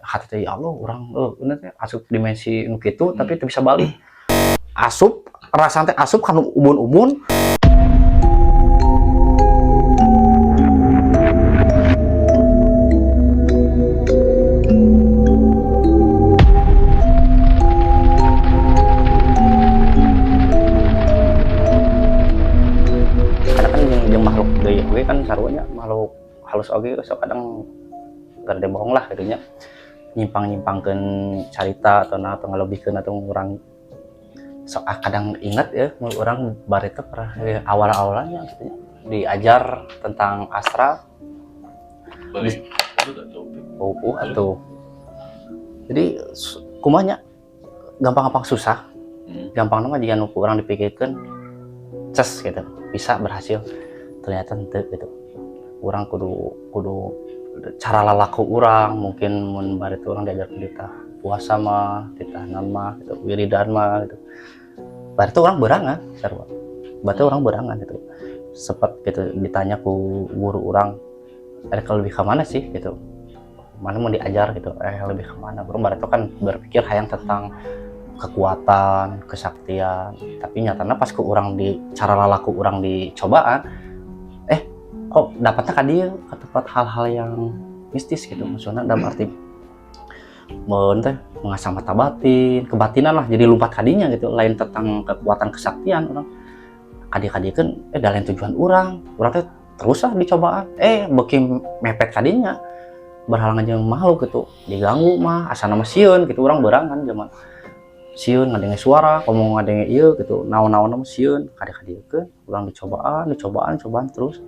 Hati teh, ya Allah, urang bener teh asup dimensi nu kitu, tapi teu bisa balik. Asup rasana teh asup kana ubun-ubun. Karena kan jeung makhluk deui oge kan sarua nya, makhluk halus oge sok kadang gede bohong lah gitu nya, nyimpang-nyimpangkeun carita atau nah, atau ngalebihkeun atau urang sok, ah, kadang ingat ya mun urang bari teh pernah ya, awal-awalnya gitu nya diajar tentang astral. Balik. Itu tak topik. Oh, atau jadi kumaha nya, gampang-gampang susah. Gampang mah jika nu urang dipikirkan ces gitu bisa berhasil, ternyata henteu gitu. Urang kudu kudu cara lalaku urang mungkin mun bari teh urang diajar titah puasa mah, titah mah gitu, wiridan mah gitu. Bari teh urang berangan sarua, berarti urang berangan gitu. Sempat gitu ditanya ku guru urang, ada lebih ke mana sih gitu, mana mau diajar gitu, lebih kemana urang. Bari itu kan berpikir hayang tentang kekuatan, kesaktian, tapi nyatanya pas ke urang di cara lalaku urang dicobaan, kok dapatnya ka dieu, ke tempat hal-hal yang mistis gitu. Maksudnya dalam arti mun teh mengasah mata batin, kebatinan lah, jadi lompat kadinya gitu, lain tentang kekuatan kesaktian. Urang kadi-kadi kan lain tujuan urang. Urang teh terus lah dicobaan, beuki mepet kadinya berhalangan jeung makhluk gitu, diganggu mah asana mah sieun gitu. Urang berangan zaman sieun ngadenge suara, ngomong ngadenge ieu gitu, naon-naon mah sieun. Kadi-kadi ke urang dicobaan, dicobaan, cobaan terus,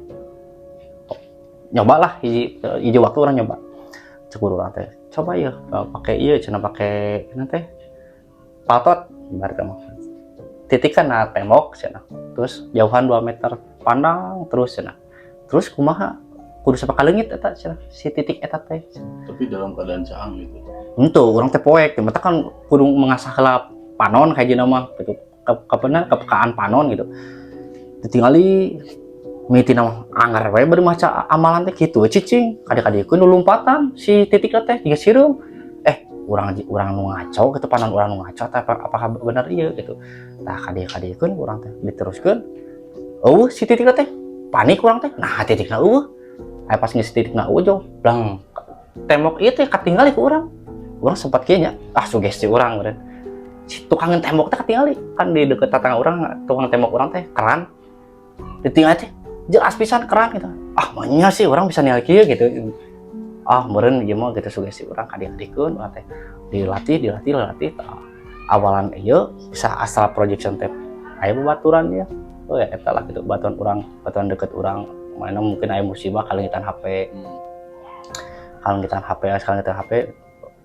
nyoba lah hiji hiji waktu urang nyoba. Cek urang teh, coba ya pakai ieu cenah, pakai teh paltot ibaratnya mah, titikan na tembok cenah, terus jauhan 2 meter, pandang terus cenah, terus kumaha kudu sampai kaleungit eta cenah si titik eta teh. Tapi dalam keadaan caang gitu? Untuk urang teh poek mata kan kudu mengasah heula panon kayak gini mah gitu, ke kepekaan panon gitu. Ditinggali mimiti nama anggar we bari maca amalan teh kitu we cicing, kadi-kadi nu lompatan si titik teh jiga sireum. Urang urang nu ngaco gitu, panon urang nu ngaco atau apa, apakah benar iya gitu. Tah, kadi-kadi urang teh diteruskeun, euweuh si titik teh. Panik urang teh, nah titikna euweuh. Aya pas geus titikna euweuh, jong blang tembok ieu teh katinggali ku urang. Urang sempat kieu nya, ah, sugesti urang meureun, si tukang tembok teh katingali kan di deket tetangga urang, tukang tembok urang teh keran ditinggal teh jelas pisan keran gitu. Ah, maunya sih urang bisa ningali kieu gitu, ah meureun ieu mah gitu sugesti urang. Kadi-kadikeun urang teh dilatih, dilatih, dilatih. Tah, awalan ieu bisa astral projection teh aya babaturan ya, oh ya eta lah gitu, baturan urang, baturan deket urang mana mungkin aya musibah kalengitan HP. Kalengitan HP, kalengitan HP,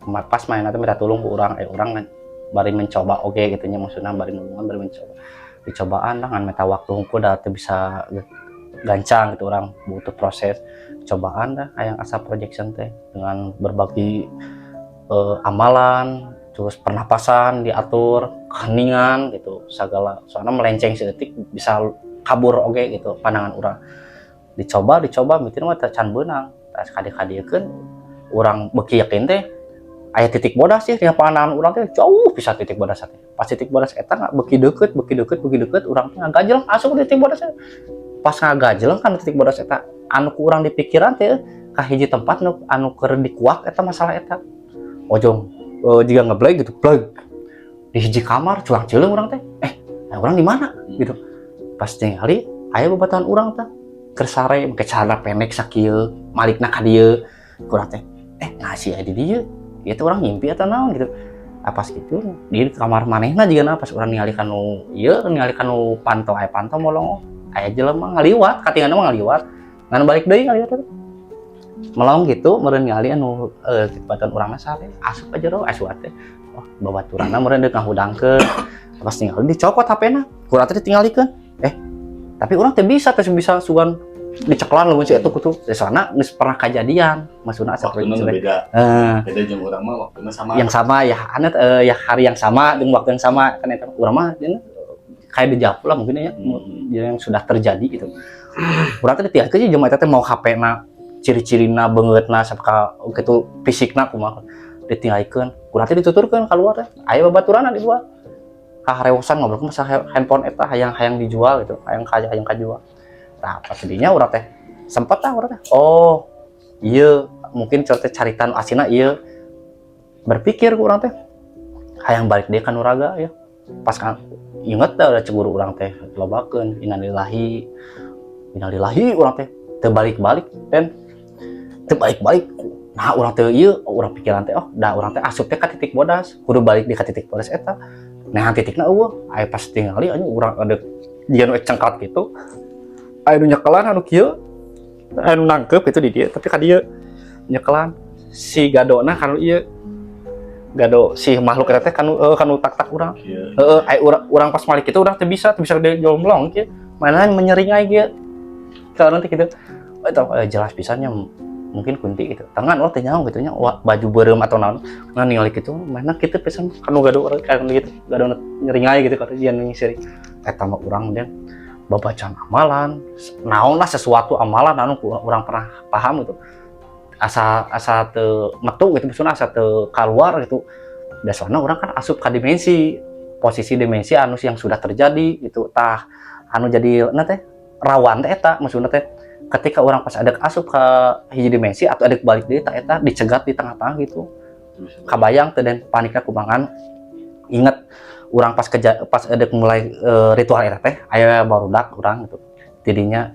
pas main nanti minta tolong ke urang, urang bari mencoba oke gitu nya, maksudnya bari nulungan, bari mencoba dicobaan lah, ngan minta waktu hungkul da teu bisa gancang gitu, urang butuh proses cobaan dah. Hayang astral projection teh dengan berbagi amalan, terus pernapasan diatur, keheningan gitu segala, soalnya melenceng sedetik bisa kabur oke gitu pandangan urang. Dicoba, dicoba, mikir mah teu can beunang. Tas kadi-kadiekeun urang beuki yakin teh aya titik bodas sih di pandangan urang teh, jauh bisa titik bodas teh. Pas titik bodas eta nggak beuki deket, beuki deket, beuki deket, urang teh ngagajleng asup titik bodas teh. Pas ngagajleng kan titik bodas eta anu ku urang di pikiran teh ka hiji tempat nu anu keur dikuak eta masalah eta, ojong jiga ngeblank gitu, blank di hiji kamar culang cileung urang teh, nah, urang di mana gitu. Pas ningali aya babaturan urang teh keur sare make celana pendek sakieu, malikna ka dieu. Kurang teh, ngasih aya di dieu ieu teh, urang ngimpi atau naon gitu. Ah, pas gitu di kamar manehna juga, nah pas urang ningali kanu ieu, ningali kanu panto, aya panto molong, aya jelema ngaliwat, katingalna mah ngaliwat ngan balik deui, ngaliwat teh melong gitu meureun, ningali anu baturan urangna sare, asup ka jero, asup teh, wah, babaturanna meureun deuk ngahudangkeun. Pas ningali dicokot HP-na, ku urang teh ditinggalikeun. Tapi urang teh bisa teh bisa sugan diceklan lamun si eta kutu soalna geus pernah kejadian, maksudna asa Waktunya proyeksi. Beda. Eh, beda jeung urang mah waktunya sama. Yang sama ya, aneh ya, hari yang sama dengan waktu yang sama kan eta urang mah ini, kayak dejavu lah mungkin ya. Yang sudah terjadi gitu, urang teh ditinggalkeun jelema eta teh, mau HP na, ciri-cirina, beungeutna, sampai gitu, fisikna kumaha. Ditinggalikeun ku urang teh, dituturkeun keluar teh aya babaturanna di luar kaharewosan ngobrol masalah handphone eta, hayang hayang dijual gitu, hayang kaya hayang kajual. Nah, pas dinya urang teh sempet lah urang teh, oh iya, mungkin contoh caritan asina iya, berpikir ku urang teh hayang balik deui ka nuraga ya. Pas kan inget dah udah cemburu urang teh, lobakeun innalillahi innalillahi, urang teh teu balik-balik dan teu balik-balik. Nah, urang teh ieu urang pikiran teh, oh dah urang teh asup teh ka titik bodas, kudu balik di ka titik bodas eta. Nah, titikna euweuh aya. Pas tingali anjing, urang ada dia nu cengkat gitu, aya nu nyekelan anu kieu, aya nu nangkep gitu di dia, tapi ka dieu nyekelan si gadona kan ieu gado si makhluk eta teh kanu kanu tak-tak urang. Iya. Heeh, aya urang, urang pas malik itu urang teu bisa jomblong kieu. Mana menyeringai kieu. Kalau nanti gitu. Oh, itu jelas pisannya mungkin kunti gitu. Tangan urang teh nyaho gitu nya, wah, baju beureum atau naon. Nah, ningali gitu, mana kitu pisan kanu gado urang kan gitu. Gado nyeringai gitu kata dia nyisiri. Eta mah urang dan babacaan amalan, naon lah sesuatu amalan anu ku urang pernah paham gitu. Asa asa teu metu gitu, maksudnya asa teu keluar gitu. Biasanya urang kan asup ke dimensi, posisi dimensi anu yang sudah terjadi gitu. Tah, anu jadi na teh rawan teh eta, maksudnya teh ketika urang pas ada asup ke hiji dimensi atau ada balik deui, tah eta dicegat di tengah-tengah gitu. Bisa. Kabayang teh dan paniknya kumangan. Inget urang pas keja, pas ada mulai ritual eta teh aya barudak urang gitu tidinya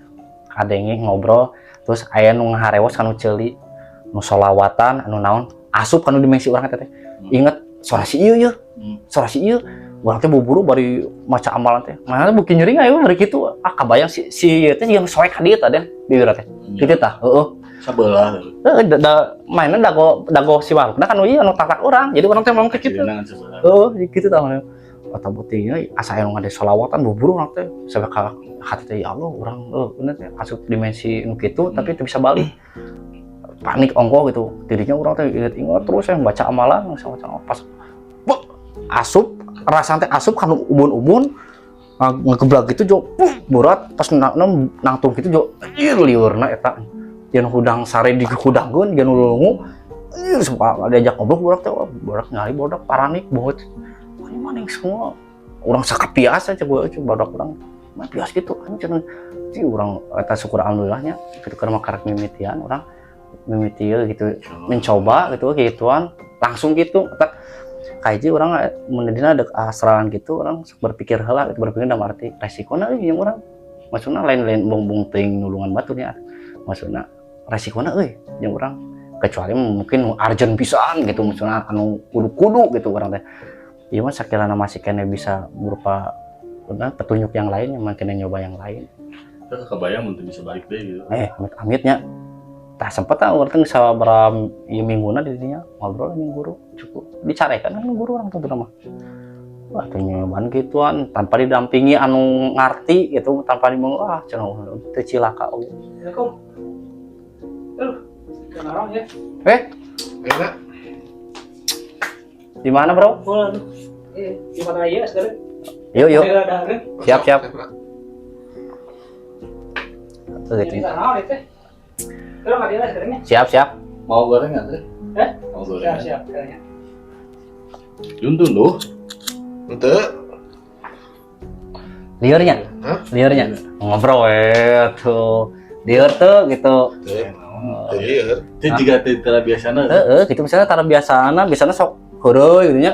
kadenge ngobrol, terus aya nu ngaharewos kanu ceuli, nu solawatan anu naon asup kanu dimensi urang eta teh. Inget suara si ieu ieu, suara si ieu. Urang teh buru-buru bari maca amalan teh mana beuki nyeri ayo bari kitu. Ah, kabayang si si ieu teh yang soek ka dieu tah den bibir teh kitu tah, heeh. Sabelah. Heeh, da mainnya dago dago si makhlukna kan ieu anu tak-tak urang, jadi urang teh ngomong kayak gitu. Cirina sebelah. Oh, gitu tah mana. Atau buktinya asa aya nu ngade solawatan, buru-buru urang teh sampai ka hati teh, ya Allah, urang bener teh asup dimensi nu kitu tapi teu bisa balik. Panik ongko gitu. Dirinya urang teh inget-inget terus yang baca amalan sama pas bek, asup rasana teh asup kanu ubun-ubun ngegeblak gitu jo berat pas nangtung gitu jo, ih liurna eta jeung hudang sare di hudangkeun jeung lulungu. Ih, suka diajak ngobrol budak teh, wah, budak nyari budak paranik banget. Wah, ini mana semua orang sakapias aja coba coba budak urang mah bias gitu kan cenah si urang eta. Syukur alhamdulillahnya gitu keur mah karek mimitian urang mimiti gitu, mencoba gitu gituan langsung gitu. Eta kahiji urang mun dina ada astralan gitu, urang sok berpikir heula gitu, berpikir dalam arti resikona euy jeung urang, maksudna lain-lain bongbong teuing nulungan baturnya, maksudna resikona euy jeung urang, kecuali mungkin urgent pisan gitu, maksudna anu kudu-kudu gitu. Urang teh ieu mah sakirana masih kene bisa berupa udah petunjuk yang lain, yang makin nyoba yang lain. Terus kebayang untuk bisa balik deh gitu. Eh, amit amitnya tah sempet tah urang teh sababaraha ieu mingguna di dinya ngobrol jeung guru, cukup dicarekan kan guru urang tuh mah. Wah, teu nyobaan gituan tanpa didampingi anu ngarti gitu, tanpa di wah cenah teu cilaka oge. Assalamualaikum. Aduh, kenarong ya. Eh, Enak. Di mana, Bro? Oh, aduh. Eh, di mana ya sekarang? Yuk, yuk. Ada ada. Siap, siap. Tuh, gitu. Ini naon itu? Terus nggak dia sekarang ya? Siap, siap. Mau gorengan teh? Eh? Mau Siap, gorengan. Siap sekarang ya. Juntun tuh. Ente. Liurnya? Hah? Liurnya. Ngobrol we tuh. Liur tuh gitu. Teu. Teu lieur. Itu juga teh tara biasana. Heeh, gitu misalnya tara biasana, biasana sok heureuy gitu nya.